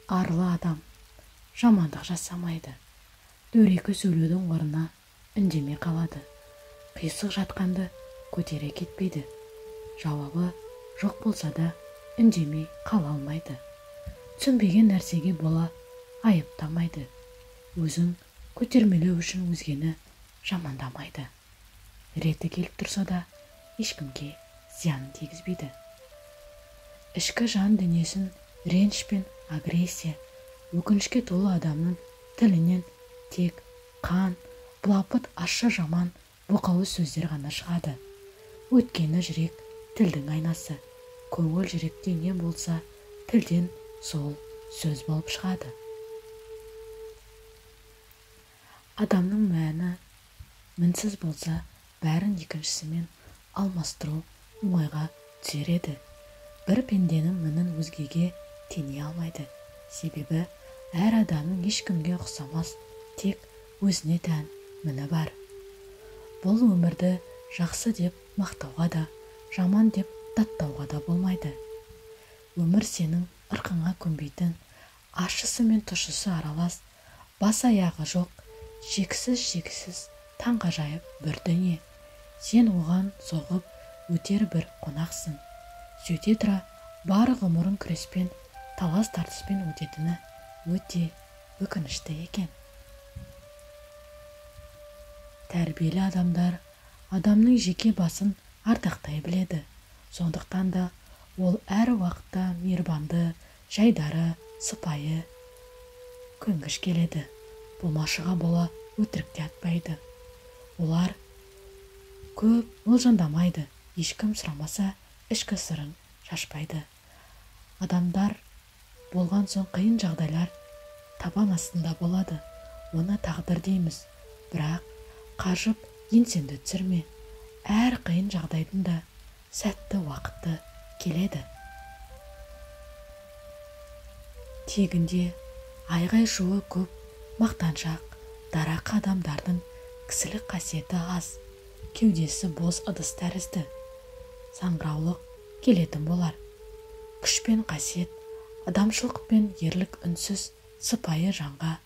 Арлы адам жамандық жасамайды. Дөрекі сөйлеудің орнына үндемей қалады. Қисық жатқанды көтере кетпейді. Жауабы жоқ болса да үндемей қала алмайды. Түсінбеген нәрсеге бола айыптамайды. Өзін көтермелеу үшін өзгені жамандамайды. Реті келіп тұрса да ешкімге зиянын тигізбейді. Ішкі жан дүниесін реніш пен агрессия, өкінішке толы адамның тілінен тек қан, былапыт, ащы, жаман, боқауыз сөздер ғана шығады. Өйткені жүрек тілдің айнасы. Көңіл жүректе не болса, тілден сол сөз болып шығады. Адамның мәні мінсіз болса, бәрін екіншісімен алмастыру оңайға түсер еді. Бір пенденің мінін өзгеге теңей алмайды. Себебі әр адамның ешкімге ұқсамас, тек өзіне тән міні бар. Бұл өмірді жақсы деп мақтауға да, жаман деп даттауға да болмайды. Өмір сенің ырқыңа көнбейтін, ащысы мен тұщысы аралас, бас аяғы жоқ, шексіз-шексіз таңғажайып бір дүние. Сен оған соғып өтер бір қонақсың. Сөйте тұра, бар ғұмырың күреспен, талас-тартыспен өтетіні өте өкінішті екен. Тәрбиелі адамдар адамның жеке басын ардақтай біледі. Сондықтан да ол әр уақытта мейірбанды, жайдары, сыпайы, көнгіш келеді. Болмашыға бола өтірік те атпайды. Олар көп болжамдамайды, ешкім сұрамаса ішкі сырын шашпайды. Адамдар болған соң қиын жағдайлар табан астында болады. Оны тағдыр дейміз. Бірақ қажып еңсеңді түсірме. Әр қиын жағдайдың да сәтті уақыты келеді. Тегінде айғай-шуы көп, мақтаншақ, дарақы адамдардың кісілік қасиеті аз, кеудесі бос ыдыс тәрізді. Саңыраулық келетін болар. Күш пен қасиет, адамшылық пен ерлік үнсіз, сыпайы жанға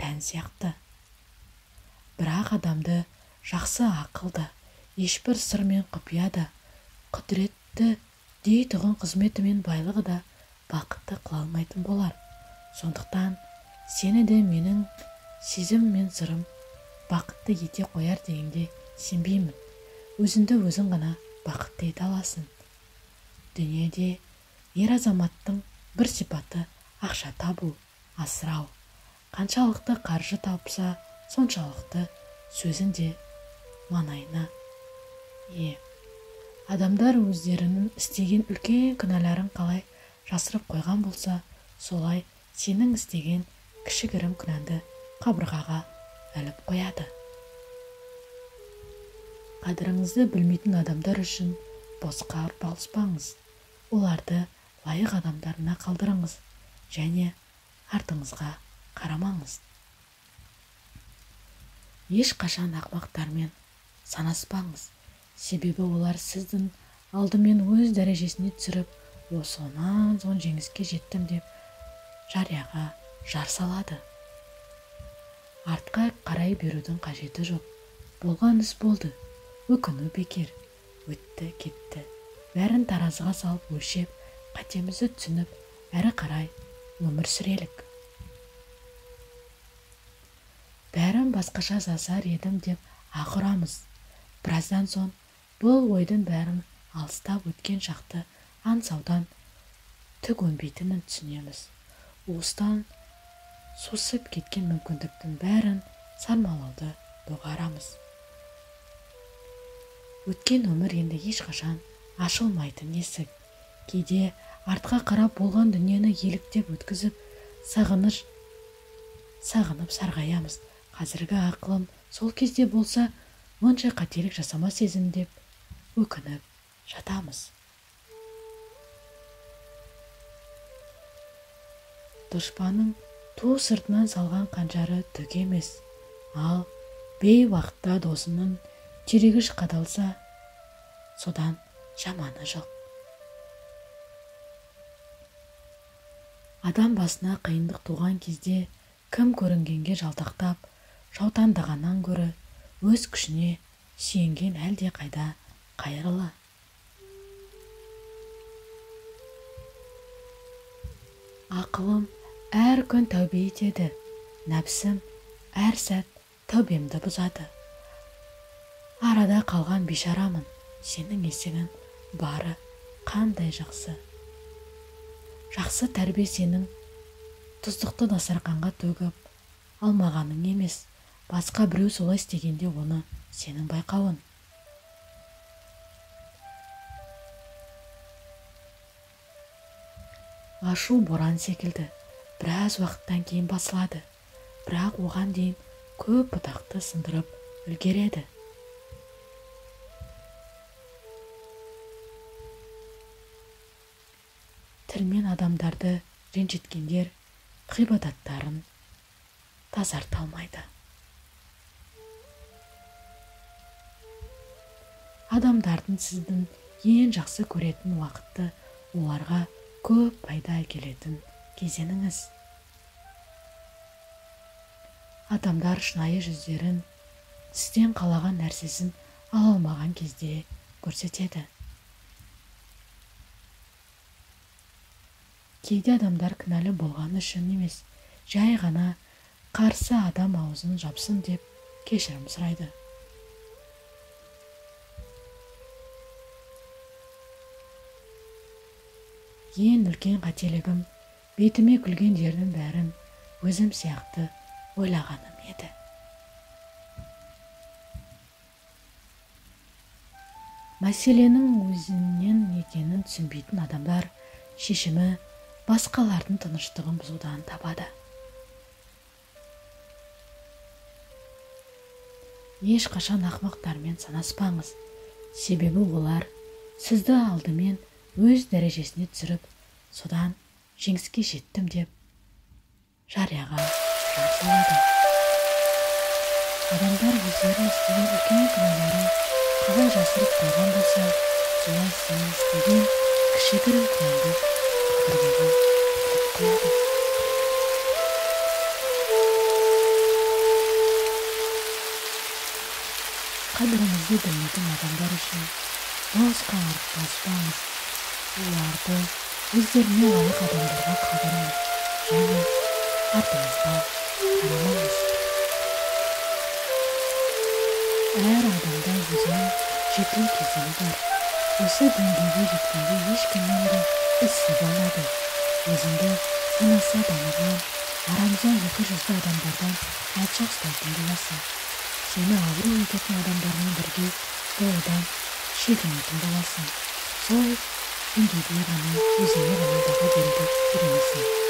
тән сияқты. Бірақ адамды жақсы ақыл да, ешбір сыр мен құпия да, құдіретті дейтұғын қызметі мен байлығы да бақытты қыла алмайтын болар. Сондықтан сені де менің сезім мен сырым бақытты ете қояр дегенге сенбеймін. Өзіңді өзің ғана бақытты ете аласың. Дүниеде ер азаматтың бір сипаты ақша табу, асырау. Қаншалықты қаржы тапса, соншалықты сөзін де маңайына ие. Адамдар өздерінің істеген үлкен күнәларын қалай жасырып қойған болса, солай сенің істеген кішігірім күнәңді қабырғаға іліп қояды. Қадіріңізді білмейтін адамдар үшін босқа арпалыспаңыз. Оларды лайық адамдарына қалдырыңыз және артыңызға қарамаңыз. Ешқашан ақмақтармен санаспаңыз. Себебі олар сіздің алдымен өз дәрежесіне түсіріп, осынан соң жеңіске жеттім деп жарияға жар салады. Артқа қарай берудің қажеті жоқ. Болған іс болды. Өкіну бекер. Өтті, кетті. Бәрін таразыға салып өлшеп, қатемізді түсініп, әрі қарай өмір сүрелік. Бәрін басқаша жасар едім деп ақ ұрамыз. Біраздан соң бұл ойдың бәрін алыстап өткен шақты аңсаудан түк өнбейтінін түсінеміз. Уыстан сусып кеткен мүмкіндіктің бәрін сармалауды доғарамыз. Өткен өмір енді ешқашан ашылмайтын есік. Кейде артқа қарап болған дүниені еліктеп өткізіп, сағынып сарғаямыз. Қазіргі ақылым сол кезде болса, онша қателік жасамас едім деп өкініп жатамыз. Дұшпанның ту сыртынан салған қанжары түк емес, ал бейуақытта досының терегіш қадалса, содан жаманы жоқ. Адам басына қиындық туған кезде кім көрінгенге жалтақтап, жаутаңдағаннан гөрі өз күшіне сүйенген әлде қайда қайырлы. Ақылым әр күн тәубе етеді, нәпсім әр сәт тәубемді бұзады. Арада қалған бейшарамын, сенің есігің бары қандай жақсы. Жақсы тәрбие сенің тұздықты дастарқанға төгіп алмағаның емес, басқа біреу солай істегенде оны сенің байқауын. Ашу боран секілді, біраз уақыттан кейін басылады, бірақ оған дейін көп бұтақты сындырып үлгереді. Тілмен адамдарды ренжіткендер ғибадаттарын тазарта алмайды. Адамдардың сіздің ең жақсы көретін уақытты оларға көп пайда әкелетін кезеңіңіз. Адамдар шынайы жүздерін сізден қалаған нәрсесін ала алмаған кезде көрсетеді. Кейде адамдар кінәлі болғаны үшін емес, жай ғана қарсы адам аузын жапсын деп кешірім сұрайды. Ең үлкен қателігім бетіме күлгендердің бәрін өзім сияқты ойлағаным еді. Мәселенің өзінен екенін түсінбейтін адамдар шешімі басқалардың тыныштығын бұзудан табады. Ешқашан ақымақтармен санаспаңыз, себебі олар сізді алдымен өз дәрежесіне түсіріп, содан жеңіске жеттім деп жарияға жар салады. Адамдар өздерінің істеген үлкен күнәларын қалай жасырып қойған болса, солай сенің істеген кішігірім күнәңді қабырғаға іліп қояды. Қадіріңізді білмейтін адамдар үшін босқа арпалыспаңыз. Оларды өздеріне лайық адамдарға қалдырыңыз және артыңызға қарамаңыз. Әр адамда өзінің жетілу кезеңі бар. Осы деңгейге жеткенде ешкімнен де ісі болмайды. Өзіңді санасы дамыған, арамза екі жүзді адамдардан алшақ ұстайтын боласың. Сені ауру ететін адамдармен бірге болудан шегінетін боласың. Сол деңгейде ғана өзіңе ғана баға беруді үйренесің.